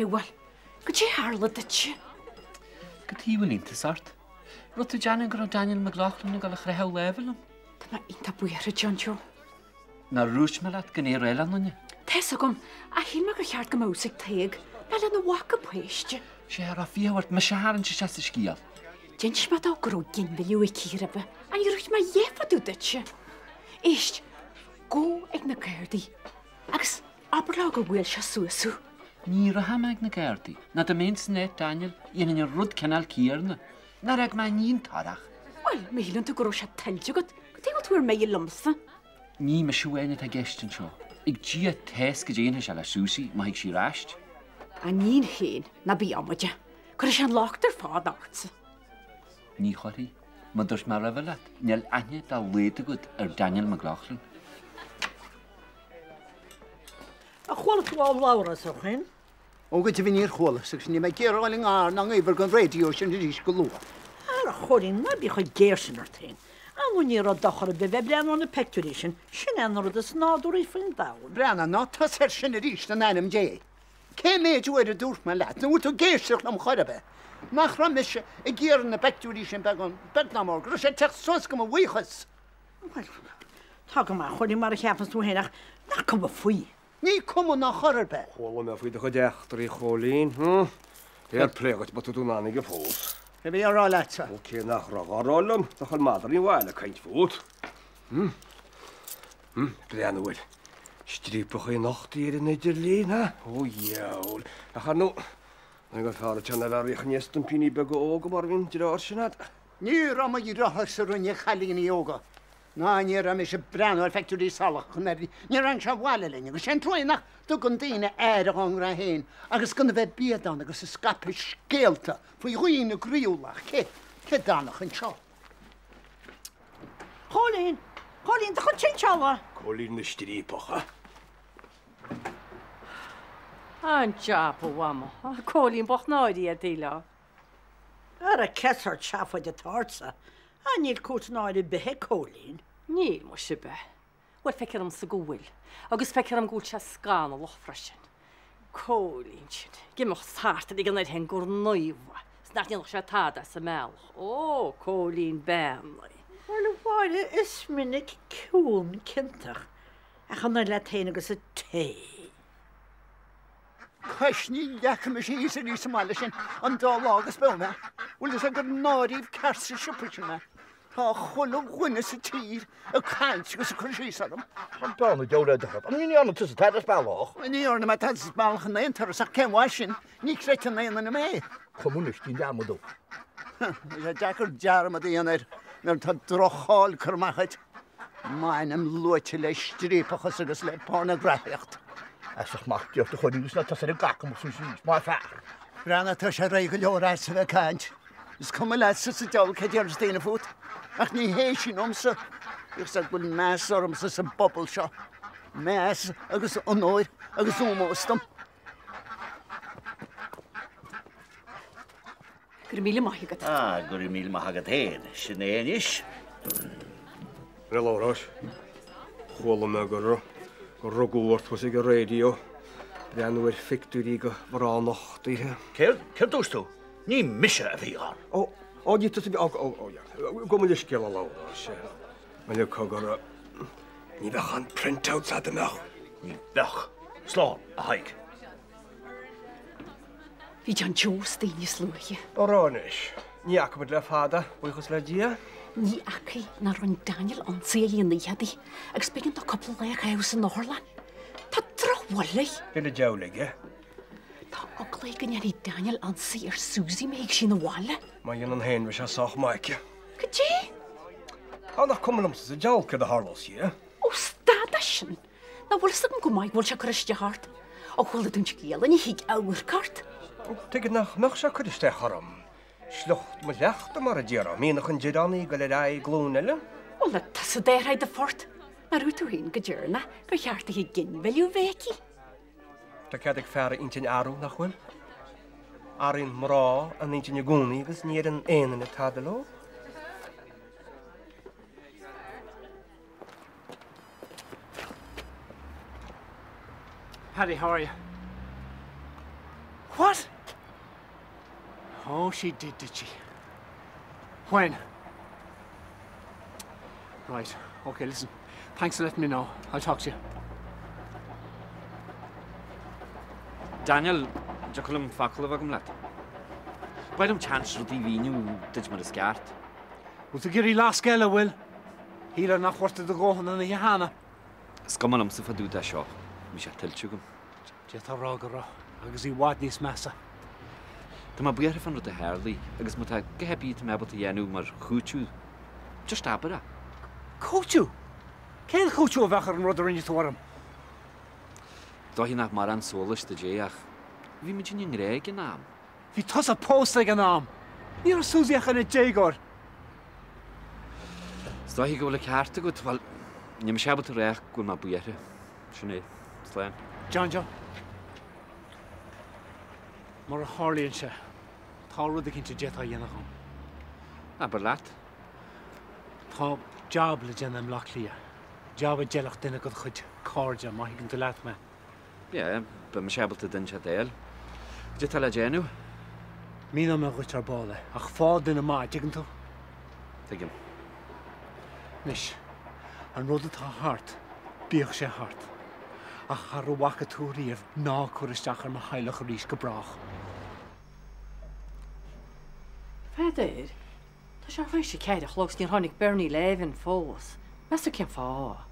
Bhuel, goidé tharla duitse? Cad chuige a bhfuil iontas ort? Raibh tú ag déanamh go raibh Daniel McLaughlin ag dul a chroitheadh láimhe liom? Tá mé iontach buartha, John Joe. Nár dhúirt mé leat go n-éireodh le duine? Tá fhios agam, ach shíl mé gur cheart go mbeadh fhios ag Tadhg, ná lena mhac go paiste. Sé a raibh fiacha ort mise a tharraingt isteach sa scéal. D'inis mé dó go raibh ginmhilleadh aici roimhe, ach ní raibh mé a dhath fá dtaobh duitse. Éist, gabh ag na Gardaí agus abair leo gur bhuail sé suas thú. Ní rachaidh mé ag na Gardaí, nó dá mbeinn san áit Daniel, dhéanfainn an rud cineál céarna. Nár fhág mé iníon torrach. Bhuel, má shíleann tú go raibh sé tuillte agat, cad é a bhfuil tú ar mire liomsa? Ní mise amháin atá i gceist anseo. Ag Dia atá fhios goidé a dhéanfaidh sé le Susie má thig sí ar ais. A iníon féin, ná bí amaideach. Cuirfidh sé an locht ar fad ortsa. Ní chuirfidh. Mar dúirt mé roimhe leat, níl aithne dá laghad agat ar Daniel McLaughlin. Ar chuala tú ó Labhrás ó shin? Ó go deimhin níor chualas agus níl mé ag iarraidh a dhul i ngar ná i ngaobhar don raidió sin arís go luath. Ara a Chóilín, ná bí chomh géar sin ort féin. Ar ndóigh ní raibh dochar ar bith bheith ag breathnú ar na peictiúirí sin, sin é an rud is nádúraí faoin domhan. Breathnaigh, ná tosaigh air sin arís in ainm Dé. Cé méid uair a dúirt mé leat, nó bhfuil tú ag éisteacht liom chor ar bith, nach raibh mise ag iarraidh na bpeictiúirí sin beagán, beag ná mór, go raibh sé ag teacht suas go mo bhuíochas. Bhuel, tá go maith, a Chóilín, mar a cheapanns tú féin ach nach cuma faoi. Ní cuma ná chor ar bith. Chuala mé faoi do chuid eachtraí, a Chóilín. Fair play dhuit má tá tú in ann aige fós. Cé bhí á rá leatsa? Ó cé nach raibh á rá liom, do chol madraí an bhaile ag caint fút. Breathnú ar striapachaí nochtaí ar an idirlíon, ha? Ó dheabhail. Ach ar ndóigh, ní gur fearr duit ná bheith ag rith i ndiaidh stuimpíní beaga óga mar a bhí an deartháir sin a'd. Ní raibh mo dheartháir-sa i ndiaidh chailíní óga. Ná ní raibh mise ag breathnú ar pheictiúirí salacha chun air, ní raibh sé abhaile linn agus sé an truaighe nach dtugann daoine aire dhá ngnó féin agus gan a bheith biadán agus ag scaipeadh scéalta faoi dhaoine groíúla ach cé, cé d'fhanfadh anseo? Chóilín! Chóilín, do chuid sinseála! Cóilín na striapach, a. An jab, a Mhama. Cóilín bocht náirithe ar díleá. Ara cén sórt seafóid atá ortsa? Á níl cúis náire ar bith ag Cóilín. Níl, muise ab ea? Bhuel, feictear domsa go bhfuil. Agus feictear dom go bhfuil sé scannalach freisin. Cóilín sin, ag imeacht thart ag ligean air féin gur naomh é, is nach ndéanfadh sé tada as an mbealach. Ó, Cóilín beannaithe. Bhuel, a Mháire, is minic ciúin ciontach, ach an oiread leat féin agus an tae. Cois ní dheaca mise thíos arís sa mbaile sin an dá lá agus beo mé. Bhfuil fhios a'd gur náiríodh ceart sa siopa sin mé. Tá chuile dhuine sa tír ag caint agus ag cur síos orm. An beann a deabhal é do chorp. Ní dhearna tusa tada as bealach. Ní dhearna mé tada as bealach in aon turas ach cén mhaith sin, ní chreideann aon duine mé. Come anois, déan dearmad dó. Tá sé deacair dearmad a dhéanamh air nuair atá droch-cháil curtha amach a'd. M'ainm luaite le striapachas agus le pornagrafaíocht. As mac Dé ort a Chóilín agus ná tosaigh ar an gcac amuigh suas arís, más fearr. Breathnaigh, tá sé réidh go leor a'dsa a bheith ag caint. Is cuma leatsa sa diabhal cé déarfas daoine fút. Ach ní hé sin liomsa. Bíodh 's a'd go bhfuil meas ormsa sa bpobal seo. Meas agus onóir agus ómós dom. Go raibh míle maith agat. Ah, go raibh míle maith agat féin. Sin é anois. A Labhráis, chuala mé gur rugadh ort thuas ag an raidió, breathnú ar phictiúirí de mhná nochtaithe. Céard? Céard dúirt tú? Ní mise a bhí ann. Ó, ó, ní tusa a bhí, ó, ó, ó, yeah. Gabh mo leithscéal a Labhráis. Bhuel, cogar, ní bheadh an printouts a'd, an mbeadh? Ní bheadh. Slán, a Thaidhg. Bhí John Joe istigh níos luaithe. Ara anois, ní fhaca muid le fada, buíochas le Dia. Ní fhacaidh ná rinne Daniel ionsaí a dhéanamh uirthi agus b'éigean dó cúpla lá a chaitheamh san otharlann. Tá drochbhail air. Bhí an diabhal aige. Tá eagla air go ndéanfaidh Daniel ionsaí ar Susie má thig sí 'na bhaile. Má dhéanann féin, beidh sé sách maith aici. Goidé? Á, nach cuma liomsa sa diabhal céard a tharlós di? Ó, stad as sin! Nach bhfuil fhios agam go maith go bhfuil sé ag cur isteach ort. Ó chuala tú an scéal, ní thig amharc ort. Tuige nach mbeadh sé ag cur isteach orm? Sliocht mo shleachta, mar a déarfá, mianach an Direánaigh ag dul ar aghaidh glúin eile. Bhuel, tá tusa d'athraigh do phort. Nár dhúirt tú féin go deireanach gur cheart di ginmhilleadh a bheith aici? Tá cead ag fear a intinn a athrú, nach bhfuil? Athraíonn mná a n-intinn i gcónaí agus ní deireann aon duine tada leo. Paddy, how are you? she did, did she? When? Right. Okay, listen. Thanks for letting me know. I'll talk to you. Daniel, dtiocfadh liom focal a bheith agam leat? Ba mhaith liom seans rudaí a mhíniú duit mar is ceart. Bhfuil tú ag iarraidh lasc eile, an bhfuil? Shílfeá nach bhfuair tú do dhóthain an oíche cheana. Is cuma liomsa fá dtaobh de seo, bhí sé tuillte agam. D'fhéadfá a rá go raibh, agus i bhfad níos measa. Tá mé buartha fán rud a tharlaigh agus má tá a dhath ar bith atá mé ábalta a dhéanamh mar chúiteamh, just abair é. Cúiteamh? Cén chúiteamh a bheadh ar an rud a rinne tú orm? Dóiche nach mórán sóláis duit é ach bhí muidinne i ngrá ag an am. Bhí tusa pósta ag an am! Ní raibh Susie ach ina déagóir! Is dóiche go bhfuil an ceart agat. Bhuel, níl mise ábalta a rá ach go bhfuil mé buartha. Sin é. Slán. John Joe. Mar a tharlaíonn sé, tá rud eicínt a d'fhéadfá a dhéanamh dhom. Abair leat. Tá jab le déanamh i mBleá Cliath. Jab a d'fheilfeadh duine de do chuid cairde, má thuigeann tú leat mé. Yeah, beidh mise ábalta duine inteacht a fháil. Cad é atá le déanamh? Míneoidh mé dhuit ar ball é, ach faigh duine maith, dtuigeann tú? Tuigim. Anois, an rud atá thart, bíodh sé thart. Ach thar a bhfaca tú riamh, ná cuir isteach ar mo theaghlach arís go brách. Pheadair, tá sé tar éis a 4 a chlog 's níor tháinig Bernie Levin fós. Meas tú cén fáth?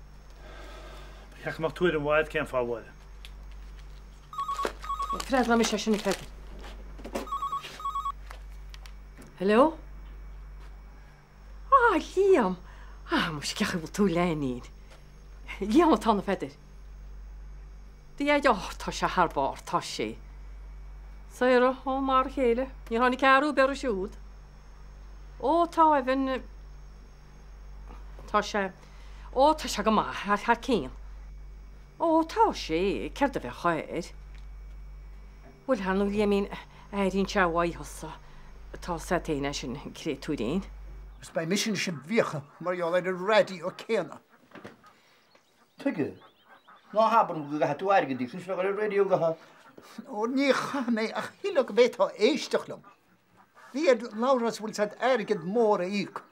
Ba cheart go mbeadh tuairim mhaith agat cén fáth, a Mháire. Freagróidh mise é sin, a Pheadair. Hello? Ah, Liam! Ah, muise, cén chaoi a bhfuil tú, a leainín? Liam atá ann, a Pheadair. Do dhaid, oh, tá sé thar barr, tá sé. Sarah, ó, mar a chéile. Níor tháinig athrú ar bith orthu siúd. Ó, tá Evan, tá sé, ó, tá sé go maith, thar, thar cionn. Ó, tá sé, céard a bheadh air? Bhuel, ar ndóigh, Liaimín, airíonn sé uaidh thusa. Tá a fhios agat féin é sin, créatúirín. Agus beidh mise anois i bhfiacha mar gheall ar an raidió céanna. Tuige? Ná habair liom go gcaithfidh tú airgead a íoc anois le dhul ar an raidió gutha. Ó, ní chaithfidh mé ach shílfeá go bhféadfá éisteacht liom. Bhí ar Labhrás bhfuil 's a'd airgead mór a íoc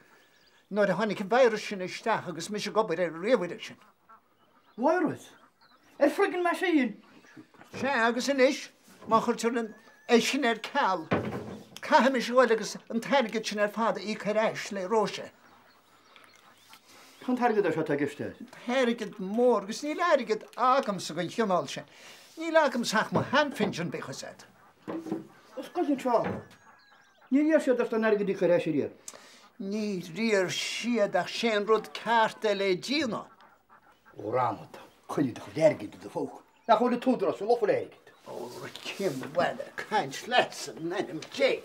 nuair a tháinig an virus sin isteach agus mise ag obair ar an ríomhaire sin. Virus? Ar friggin machine? Sea, agus anois má chuirtear an é sin ar ceal, caithfidh mise dhul agus an t-airgead sin ar fad a íoc ar ais le Róise. Cén t-airgead é seo atá i gceist air? Airgead mór, agus níl airgead agamsa den chineál sin. Níl agamsa ach mo sheanphinsean, bíodh 'fhios a'd. Oscailt anseo. Níor iarr siad ort an airgead a íoc ar ais ariamh. Níor iarr siad ach sé an rud ceart é le déanamh. Ó Ramada, coinnigh do chuid airgid i do phóca. Nach bhfuil an t-údarás sin lofa le hairgead? Ó, cén mhaith le caint leatsa in ainm Dé?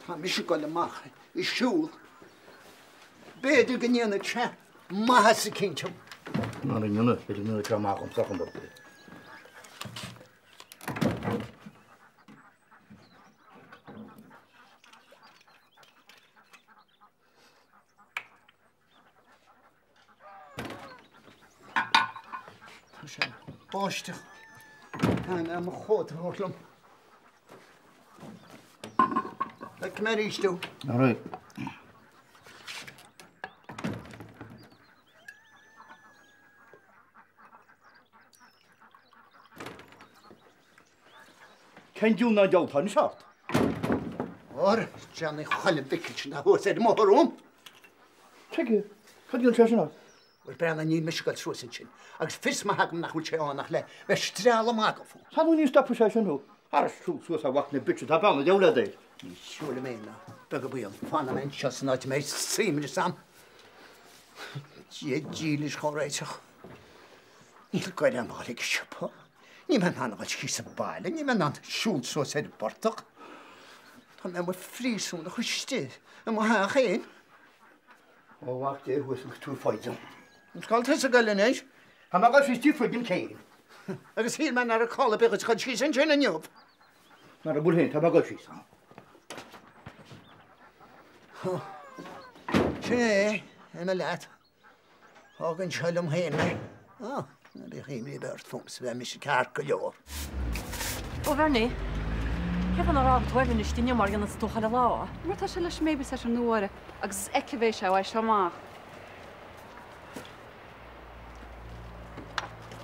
Tá mise ag dul amach ag siúl. B'fhéidir go ndéanfaidh sé maitheas eicínt dom. Mara ndéana, b'fhéidir go ndéanfaidh sé amach dhomsa chun ar bith. Tá sé ag báisteach. Caithfidh mé mo chóta a thabhairt liom. Feicfidh mé arís thú. All right. Cén diabhal ná deabhal atá anois ort? Óra, déanfaidh chuile mhicil sin a thuas ar an mbóthar romham. Tuige, cad a dhéanann sé sin ort? Bhuel, breathnaigh, níl mise ag dul suas ansin, agus fios maith agam nach bhfuil sé ann ach le bheith ag strealladh magaidh fúm. Tá ní stopfaidh sé sin thú. Ara siúl suas a mhac na bitse, tá bean an diabhail agat air. Ní shiúlfaidh mé ná beag an baol, fanfaidh mé anseo san áit a mbeidh suaimhneas a'm. Dia dílis chomh réiteach. Níl goir a'm a dhul ag an siopa. Níl mé in ann a dhul síos an baile, níl mé in ann siúl suas ar an bportach. Tá mé i mo phríosúnach istigh i mo theach féin. Ó mhac Dé thuas agus tú foighid. An bhfuil tusa ag goil anois? Tá mé ag dul síos dtí friggin Kane. Agus shíl mé nach raibh call ar bith dhuit dhul síos ansin inniu. Mara bhfuil féin, tá mé ag dul síos ann. Sin é, imigh leat. Fág anseo liom féin mé. Á, ná bíodh imní ar bith ort fúmsa, beidh mise ceart go leor. Ó, Bhernie, Cén fáth nár fhág tú Eibhlín istigh inniu mar a dhéananns tú chuile lá? Mar tá sé leis an mbabysitter nua, a Mháire, agus is aici a bheidh sé uaidh seo amach.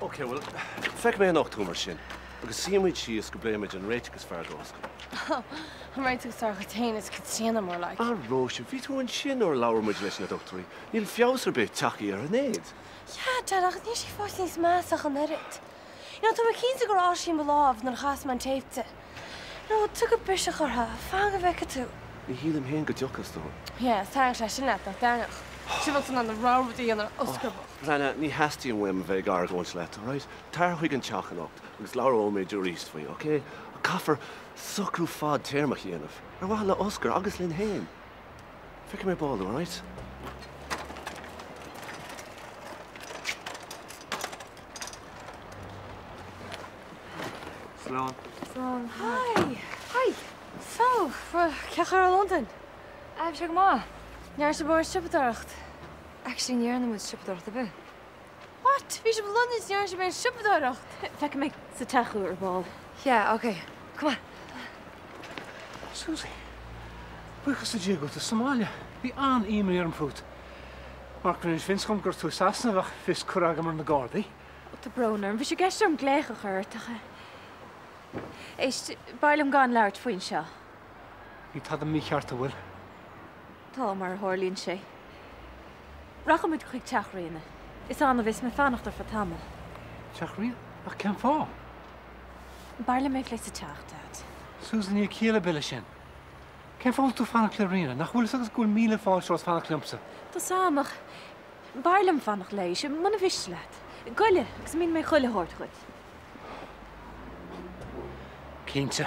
Ok, bhuel, feicfidh mé anocht thú mar sin, agus suífidh muid síos go bpléifidh muid an réiteach is fearr d'Oscar. An réiteach is fearr dhuit féin is Caitríona, more like. Ah, Róise, bhí tú ansin nuair a labhair muid leis na dochtúirí. Níl feabhas ar bith tagtha ar Shinéad. Yeah, Dad, ach níl sí fós níos measa ach an oiread. You know, tá mé cinnte gur fhás sí mo lámh nuair a chas mé an téip di. You know, tiocfaidh biseach uirthi, fan go bhfeicfidh tú. Ní shílim féin go dtiocfaidh, a stór. Yeah, is tharraing sé sin leat, nach dtarraingeodh? Sin bheadh tú in ann a rogha rud a dhéanamh ar Oscar bocht. Rena, ní theastaíonn uaim a bheith ag argóint leat, alright? Tar chuig an teach anocht agus labhróimid arís faoi, ok? Caithfear socrú fadtéarmach a dhéanamh, ar mhaithe le Oscar agus linn féin. Feicfidh mé ar ball thú, alright? Slán. Slán. Hi! Hi! So, bhuel, cén chaoi a raibh Londain? Ah, bhí sé go maith. An ndearna sibh mórán siopadóireacht? Actually, ní dhearna muid siopadóireacht ar bith. What? Bhí sibh i Londain is ní dhearna sibh aon siopadóireacht? Feicfidh mé sa teach thú ar ball. Yeah, okay. Come on. Susie, buíochas le Dia go bhfuil tú sa mbaile. Bhí an-imní orm fút. Mar gur inis Vince dhom go raibh tú i Sasana bheadh fios curtha agam ar na Gardaí. Ó, tá brón orm. Bhí sé i gceist agam glaoch a chur ort ach. Éist, b'fhearr liom gan labhairt faoin seo. Níl tada mícheart, an bhfuil? Tá, mar a tharlaíonn sé. Rachaidh muid chuig teach Ríona. Is ann a bheas mé ag fanacht ar feadh tamaill. Teach Ríona? Ach cén fáth? B'fhearr liom é a phlé sa teach, Dad. Susan, níl ciall ar bith leis sin. Cén fáth a bhfuil tú ag fanacht le Ríona? Nach bhfuil fhios agat go bhfuil míle fáilte romhat fanacht liomsa? Tá 's a'm, ach b'fhearr liom fanacht léi, muna mhiste leat. Goile, agus míneoidh mé chuile shórt dhuit. Cinnte.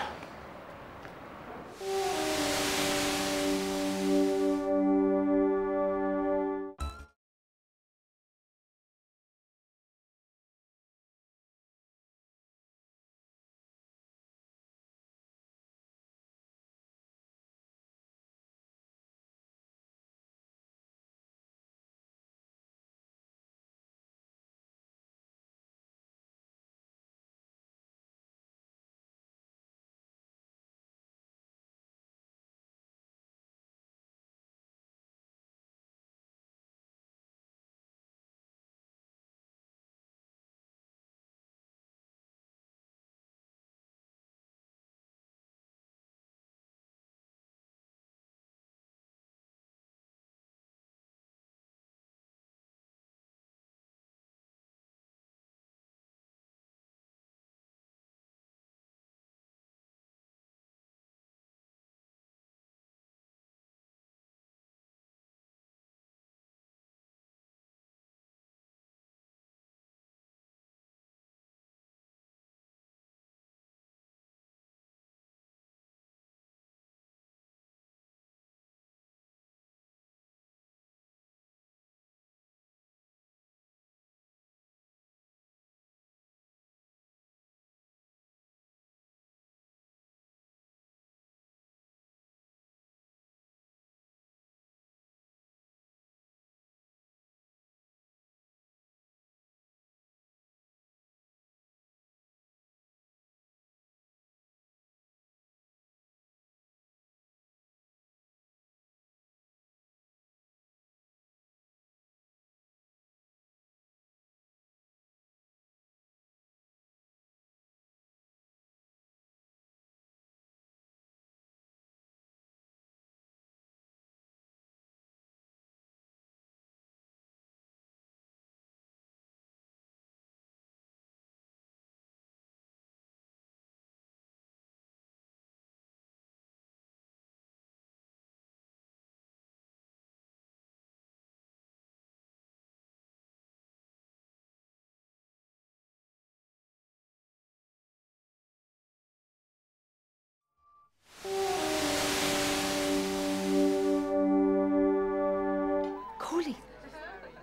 Cóilín,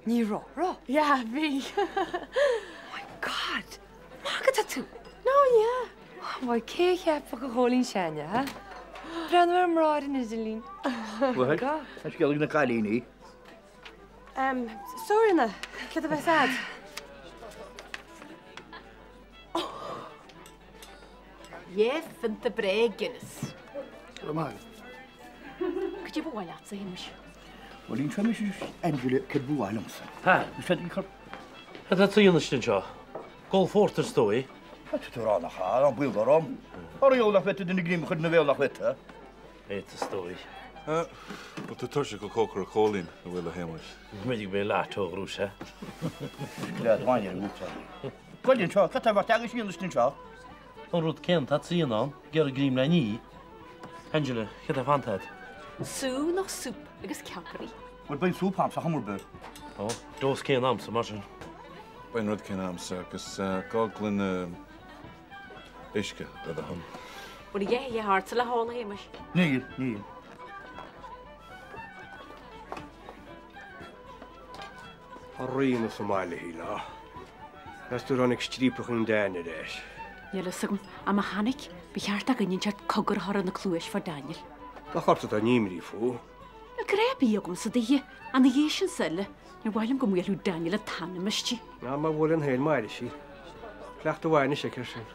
Ní raibh, raibh? Yeah, bhí. My God! Maith go tú! No, yeah. Bhuel, cé a cheapfadh a Chóilín s'againne, ha? Breathnú ar mná ar an idirlíon. Bhuel, tá scéal ag na cailíní. So a Ríona, céard a bheas a'd? Dhá phionta breá Guinness. Go raibh maith agat. Cad é ba mhaith leatsa, a Shéamais? Bhuel, inseoidh mise Angela céard ba mhaith liomsa. Ha! Is féidir cur. Cad tá tú a dhéanamh istigh anseo? Ag ól phórtair is dóigh. Cad tá tú a rá nach ea, ná baol dá raibh. Ar eol nach bhféadfadh duine greim a chur ina bhéal nach bhféadfadh. Fhéadfadh is dóigh. Bhfuil tú tuirseach ag cócaireacht Chóilín, an bhfuil, a Shéamais? B'fhéidir go mbeidh leat ó dhrúis, eh? Le do ar an gcúpla. Goid anseo, cad tá bheirt agaibh a dhéanamh istigh anseo? An rud céanna atá tú a dhéanamh ann, ag iarraidh greim le ní. Angela, céard tá fanta agat? Sú nó súp agus ceapairí. Bhuel, beidh an súp a'msa chuma ar bith. Ó, dós céanna a'msa, mar sin. Beidh an rud céanna a'msa agus dhá ghloine uisce, le do thoil. Bhfuil a dhath a dhath ortsa le hól, a Shéamais? Níl, níl. Tá Ríona sa mbaile, a shílfeá. Meas tú ar tháinig striapach an Dan ar ais? Níl fhios agam, ach má tháinig, ba cheart do dhuine inteacht cogar a chur ina cluais fá Daniel. Nach ort atá an imní fúithi? Níl grá ar bith agamsa daoithe, ach ina dhiaidh sin 's uile, níor mhaith liom go mbuailfeadh Daniel an t-anam aisti. Ná má bhuaileann féin, mairfidh sí. Cleachtadh mhaith anois aici air sin.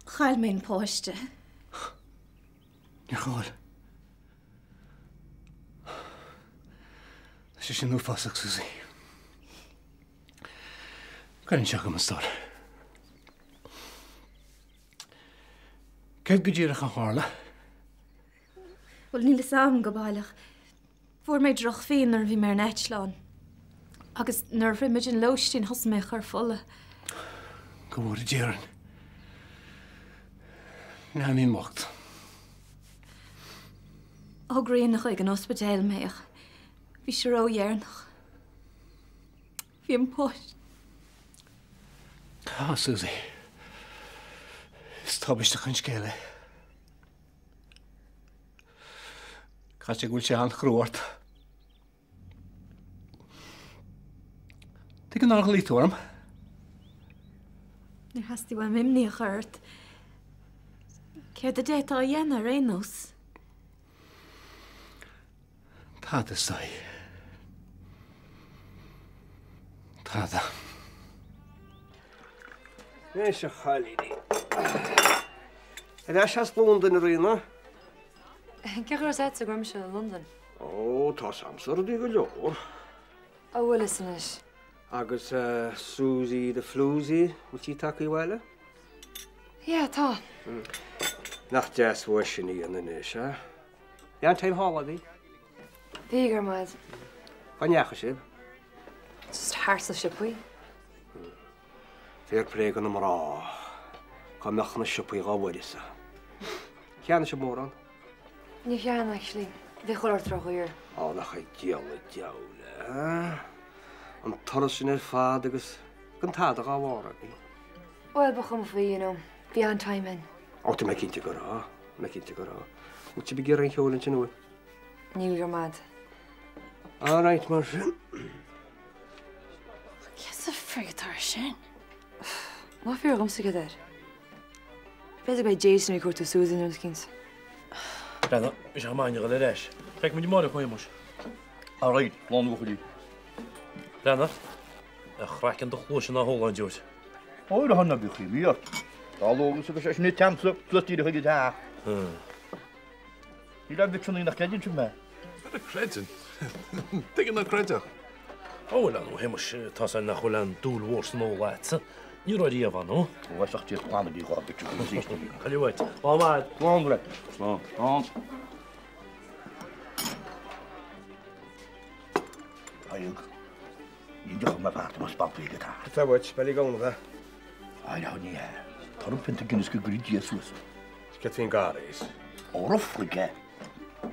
Chaill mé an páiste. Níor chaill. Tá sé sin uafásach, Susie. Cuir anseo agam, a stór. Céard go díreach a tharla? Bhuel, níl fhios a'm go baileach. Fuair mé drochphian nuair a bhí mé ar an eitleán. Agus nuair a shroich muid an lóistín thosaigh mé ag cur fola. Go bhfóire Dia orainn. Leaimín bocht. Thug Ríona chuig an ospidéal mé ach bhí sé ródheireanach. Bhí an páiste. Ah, Susie. Is tubaisteach an scéal é. Caithfidh go bhfuil sé an-chrua ort. Tuige nár ghlaoigh tú orm? Níor theastaigh uaim imní a chur ort. Céard a d'fhéadfá a dhéanamh ar aon nós? Tada, is dóigh. Tada. Anois a chailíní. Ar ais as Londain a Ríona? Cén chaoi a raibh fhios a'dsa go raibh mise i Londain? Ó, tá 'fhios a'msa rudaí go leor. Ó, bhfuil fhios anois. Agus Susie the Floozie, bhfuil sí tagtha abhaile? Yeah, tá. Nach deas uaidh sin a dhéanamh anois, a? Bhí an-time thall, a bhí? Bhí, go raibh maith a'd. Cá ndeachaigh sibh? Just thart sna siopaí. Fair play do na mná. Cá mbeadh na siopaí dhá bhfuireasa. Cheannaigh sibh mórán? Níor cheannaigh, actually. Bhí chuile shórt ródhaor. Á, nach ag diabhal an diabhal é, a? An turas sin ar fad agus gan tada dhá bharr againn. Bhuel, ba chuma faoi, you know. Bhí an-time a'inn. Ó, tá mé cinnte go raibh. Tá mé cinnte go raibh. Bhfuil sibh ag iarraidh aon cheoil ansin, an bhfuil? Níl, go raibh maith a'd. All right, mar sin. Cé sa frig atá air sin? Ná fiafraigh dhomsa céard air. B'fhéidir go mbeidh Jason ag cuartú Susan nó rud eicínt. Breathnaigh, bhí sé chomh maith a dhul ar ais. Feicfidh muid amárach, a Shéamais. All right, slán a bhuachaillí. Breathnaigh, a chraiceann do chluaise ná hól aon diúit. Ó, ná bíodh imní ort. Dá luaithe agus a bheidh sé sin ite a'msa, suas díreach chuig an teach. Níl aon bhitseannaí nach gcreideann sibh mé. Cad a chreideann? Tuige ná creidfeadh? Ó, bhuel, a Shéamais, tá's a'inn nach bhfuil aon dúil mhór san ól a'dsa. Ní raibh riamh ann, nó? Ó, is ach Dia glanadh dhá bit a chur síos. Caille uait. Lá maith. Slán, le. Slán. Slán. Tadhg, ní dtiocfaidh mé thart más bampaí agat thart. Tá uait, beidh ag an Á, ní hea. Tar an pionta Guinness go gcuirí Dia suas. Is céard faoin gCarghas? Ó, rufraigh é.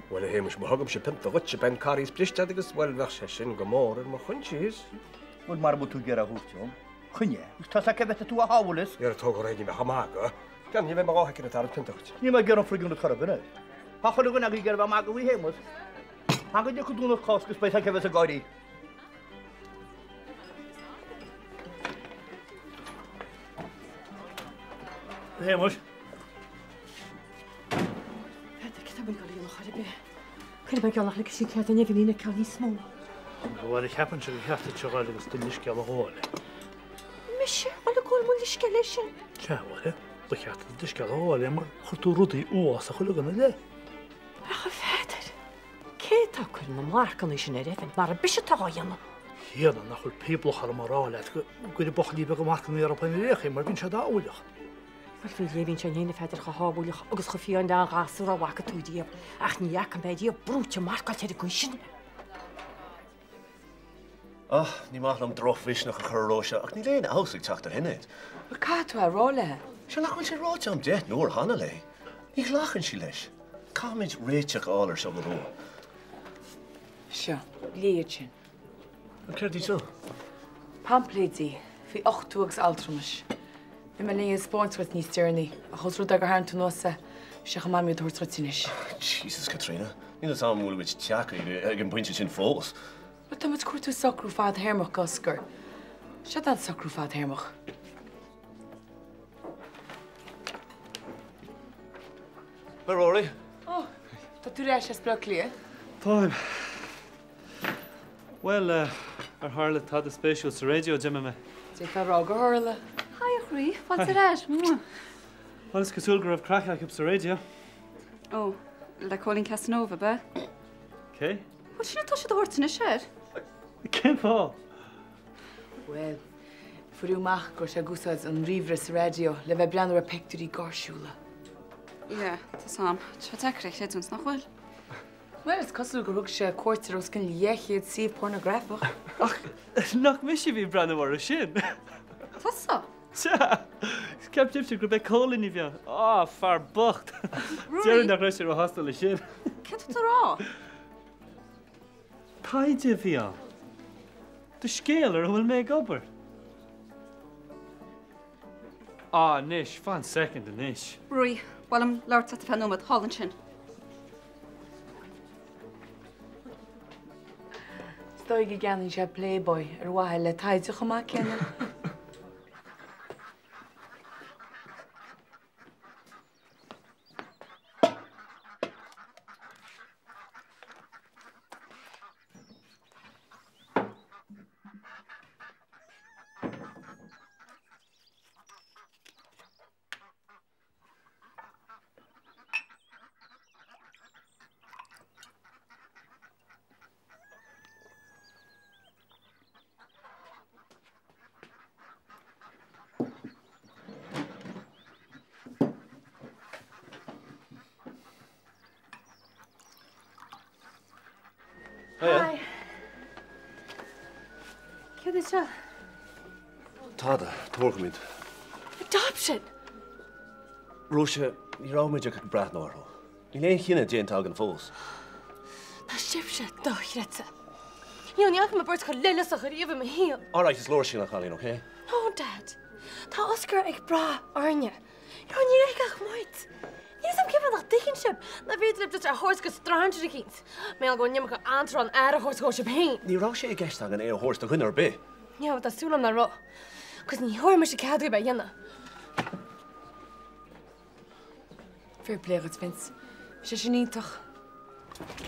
Bhuel, a Shéamais, má thugaimse pionta dhuitse, beidh an Carghas briste agat agus, bhuel, bheadh sé sin go mór ar mo choinsias. Bhuel, mara bhfuil tú ag iarraidh a thabhairt dom, coinnigh é. Agus tá 's acu bheith tú a shábháil as. Ar tógadh réidh, ní bheadh a magadh. Deamhan, ní bheidh mé dhá shoicind ag tarraingt pionta dhuit. Níl mé ag iarraidh an froigiúnas chor ar bith air. Tá chuile dhuine agaibh ag iarraidh bheith ag magadh faoi Shéamus. Fan go dtiocfaidh Domhnach Cásca agus beidh 's acu bheith ag gáirí. Shéamais. Cad tá mé ag dul a dhéanamh chor ar bith? Cuirfidh mé gealach le cinn cead an uimhir líne ceann níos mó. A Mháire, ceapaimse gur cheart duit a ghoil agus do leithscéal a ghabháil. Mise a ghoil ag gabháil mo leithscéil leis-sean? Sea, a Mháire, ba cheart duit do leithscéal a ghabháil mar chuir tú rudaí uafásacha uilig ina leith. Ach a Pheadair, cé atá ag cur na marcanna sin ar Evan mar mise atá á dhéanamh? Thiarna, nach bhfuil píoblach orm a rá leat go gcuireadh buachaillí beaga marcanna orthu féin ar aon chaoi mar bíonn siad ábhailleach. Bhuel, faoi leith, bíonn sé in éineacht Pheadair chomh hábhailleach agus chomh fiáin le gasúr a bhfaca tú riamh, ach ní fhaca mé riamh brúite marcáilte ar an gcaoi sin. Ach ní maith liom drochmhisneach a chur ar Róise, ach níl aon fheabhas ag teacht ar Shinéad. Bhuel, caithfidh tú é a rá léi. Sea, nach bhfuil sé ráite agam 10 n-uair cheana léi? Ní ghlacann sí leis. Caithfimid réiteach a fháil ar seo go luath. Seo, léigh iad sin. Céard iad seo? Paimpléidí faoi uchtú agus altramais. Bhí mé le iad a 'spáint dhuit níos deireanaí, ach ós rud é gur tharraing tú anuas é, bhí sé chomh maith iad a thabhairt dhuit anois. Jesus, Caitríona, níl fhios agam an bhfuil muid tagtha ag an bpointe sin fós. Bhuel, tá muid ag cuartú socrú fadthéarmach d'Oscar. Seo an socrú fadthéarmach. Hi, Rory. Ó, tá tú ar ais as Baile Átha Cliath? Táim. Bhuel, ar tharla tada spéisiúil sa raidió, d'imigh mé? D'fhéadfá a rá gur tharla. Hi, a chroí, fáilte ar ais. Bhuel, is cosúil go raibh craic acu sa raidió. Ó, le Cóilín Casanova, ab ea? Cé? Bhuel, sin atá siad a thabhairt anois air. Cén fáth? Bhuel, fuaireadh amach go raibh sé ag úsáid an ríomhaire sa raidió le bheith ag breathnú ar peictiúirí gáirsiúla. Yeah, tá 's a'm. Tá sé deacair a chreidiúint, nach bhfuil? Bhuel, is cosúil gur thug sé cuairt ar os cionn 200 suíomh pornagrafach. Ach nach mise a bhí ag breathnú orthu sin? Tusa? Sea! Cheap sibhse gurb é Cóilín a bhí ann. Á, fear bocht! Déarfainn nach raibh sé róshásta leis sin. Céard tá tú a rá? Taighde a bhí ann. Do scéal ar a bhfuil mé ag obair. Á, anois, fan soicind anois. Ruairí, ba mhaith liom labhairt leat ar feadh nóiméad, thall ansin. Is dóigh go gceannaíonn sé Playboy ar mhaithe le taighde chomh maith céanna. Hi. Céard é seo? Tada, tabhair dhom iad. Adoption! Róise, ní raibh muid ach ag breathnú orthu. Níl aon chinneadh déanta againn fós. Tá sibhse dochreidte. You know, ní fhaca mé beirt chomh leithleasach ariamh i mo shaol. All right, is leor sin, a chailín, okay? No, Dad. Tá Oscar ag brath orainne. You know, níl aige ach muid. Níl 'fhios a'm cén fáth nach dtuigeann sibh nach féidir libh just é a thabhairt go stranger eicínt. Mar gheall go bhfuil an iomarca antrá in aire a thabhairt dhó sibh féin. Ní raibh sé i gceist againn é a thabhairt do dhuine ar bith. Yeah, tá súil agam nach raibh. 'Cause ní thabharfaidh mise cead daoibh é a dhéanamh. Fair play dhuit, Vince. Bhí sé sin iontach.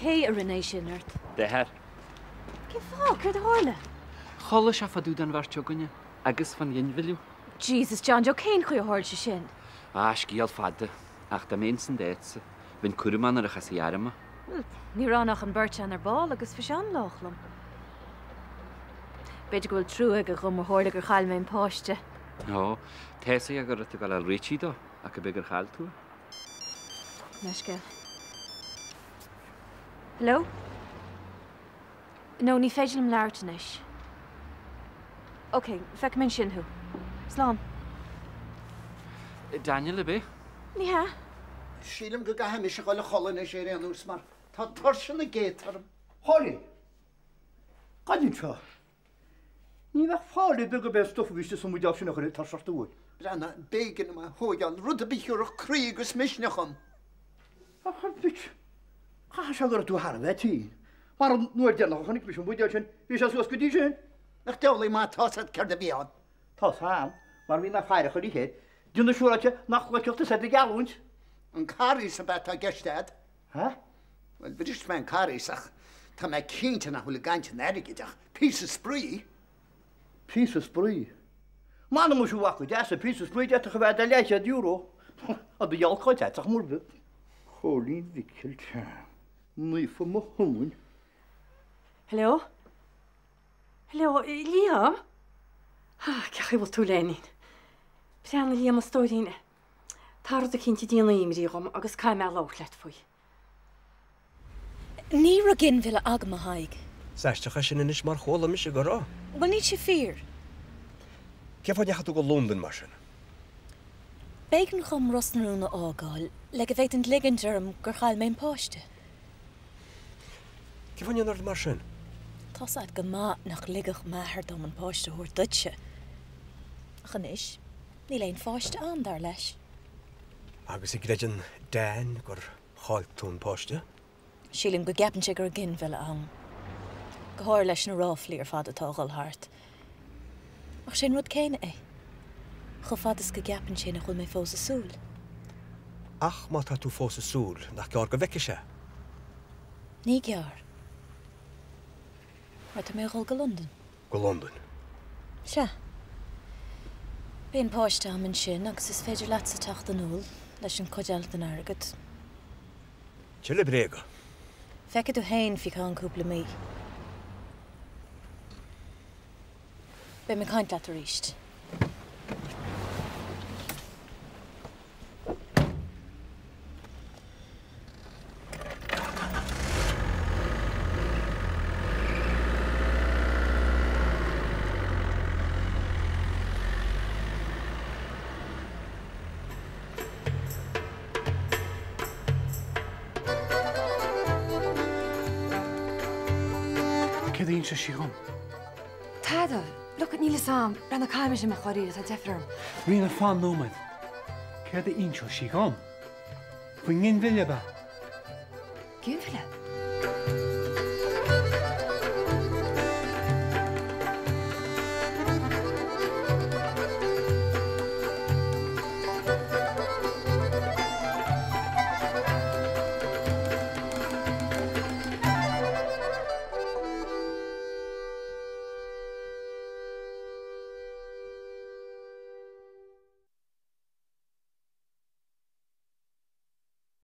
Cé a rinne é sin ort? D'athair. Cén fáth? Céard a tharla? Chuala sé fá dtaobh den bheirt againne agus fán ghinmhilleadh. Jesus, John Joe, cén chaoi a tharla sé sin? Ah, scéal fada. Ach dá mbeinn san d'áitse, bheinn cúramach nuair a chasfaí orm é. Bhuel, ní raibh ann ach an bheirt againn ar ball agus bhí sé an-lách liom. B'fhéidir go bhfuil trua aige dhom ó tharla gur chaill mé an páiste. Ó, tá 'fhios aige go raibh tú ag dul a fháil réitithe dó, ach ab é gur chaill tú é. Leithscéal. Hello? No, ní féidir liom labhairt anois. Ok, feicfidh mé ansin thú. Slán. Daniel, ab é? Ní hea. Sílim go gcaithfidh mise dhul a chodladh anois ar aon nós mar tá tuirse na gcéadta orm. Chóilín! Gabh anseo. Ní bheadh fáil ar bith gurb é an stuif a bhí istigh sa mbuidéal sin a chuir tuirse ort a bhuail. Breathnaigh, b'éigean dom é a thóigeáil, rud ar bith a thiúrfadh croí agus misneach dhom. Ach a mhic, caithfidh sé go raibh tú thar a bheith tinn, mar an uair deireanach a chonaic mise an buidéal sin, bhí sé suas go dtí sin. Nach diabhlaí maith atá 's agat céard a bhí ann? Tá 's a'm, mar bhí mé faireach arís air, déanamh siúráilte nach gcloisfeadh tusa do gheallúint. An Carghas ab ea atá i gceist a'd? Ha? Bhuel, bhris mé an Carghas ach Tá mé cinnte nach bhfuil i gcaint an airgid ach píosa spraoi. Píosa spraoi? M'anam muise a mhac go deas, píosa spraoi d'fhéadfadh a bheith de leathchéad euro. Á do gheall cáit ach mur bith. Cóilín Mhicil Naofa mo thóin. Hello? Hello, Liam? Ah, cén chaoi a bhfuil tú a léinín? Breathnaigh Liam a stóirín. Tá rud eicínt ag déanamh imní dhom agus caithfidh mé labhairt leat faoi. Ní raibh ginmhilleadh agam, a Thaidhg. Is aisteach é sin anois mar chuala mise go raibh. Bhuel, níl sé fíor. Cén fáth a ndeachaigh tú go Londain mar sin? B'éigean dhom Ros na Rún a fhágáil le go bhféadfainn ligint orm gur chaill mé an páiste. Cén fáth a ndéanfá rud mar sin? Tá's a'd go maith nach ligfeadh m'athair dom an páiste a thabhairt duitse. Ach anois, níl aon pháiste ann, dar leis. Agus an gcreideann Dan gur chaill tú an páiste? Sílim go gceapann sé go raibh ginmhilleadh ann. Go háirithe leis na ráflaí ar fad atá a dhul thart. Ach sé an rud céanna é. Chomh fada is go gceapann sé nach bhfuil mé fós ag súil. Ach má tá tú fós ag súil, nach gearr go bhfeicfidh sé? Ní gearr. Mar tá mé a dhul go Londain. Go Londain? Sea. Beidh an páiste a'm ansin agus is féidir leatsa teacht anall leis an cuid eile den airgead. Tuilleadh bréaga. Feicfidh tú féin faoi cheann cúpla mí. Beidh mé ag caint leat arís. Céard a d'inseodh sí dhom? Tada! Look, níl fhios a'm. Breathnaigh, caithfidh mise imeacht dháiríre, tá deifir orm. Ríona, fan nóiméad. Céard a inseodh sí dhom? Faoin nginmhilleadh, ab ea? Ginmhilleadh?